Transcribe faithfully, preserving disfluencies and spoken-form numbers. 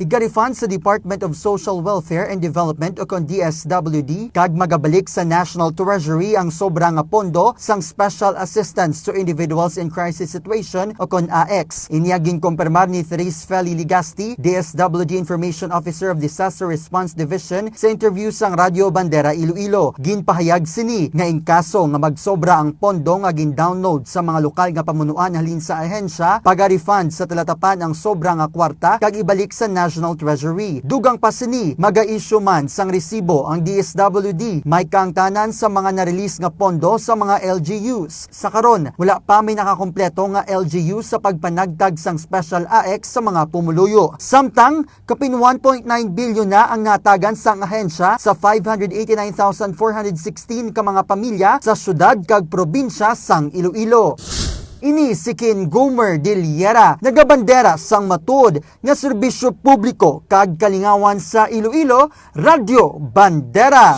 Iga-refund sa Department of Social Welfare and Development o kon D S W D kag magabalik sa National Treasury ang sobra nga pondo sang Special Assistance to Individuals in Crisis Situation o kon A I C S. Inya ginkumpirmar ni Therese Feli Ligasti, D S W D Information Officer of Disaster Response Division, sa interview sang Radyo Bandera Iloilo. Ginpahayag sini nga in kaso nga magsobra ang pondo nga gin-download sa mga lokal nga pamunuan halin sa ahensya, paga-refund sa talatapan ang sobra nga kwarta kag ibalik sa National Treasury. Dugang pa sini, maga-issue man sang resibo ang D S W D, may kaangtanan sa mga na-release nga pondo sa mga L G Us. Sa karon, wala pa may nakakompleto nga L G U sa pagpanagtag sang special A I C S sa mga pumuluyo. Samtang, kapin one point nine bilyon na ang natagan sang ahensya sa five hundred eighty-nine thousand four hundred sixteen ka mga pamilya sa syudad kag probinsya sang Iloilo. Ini si Kin Gomer Diliera, nagabandera sang matuod nga serbisyo publiko kag kalingawan sa Iloilo, Radyo Bandera.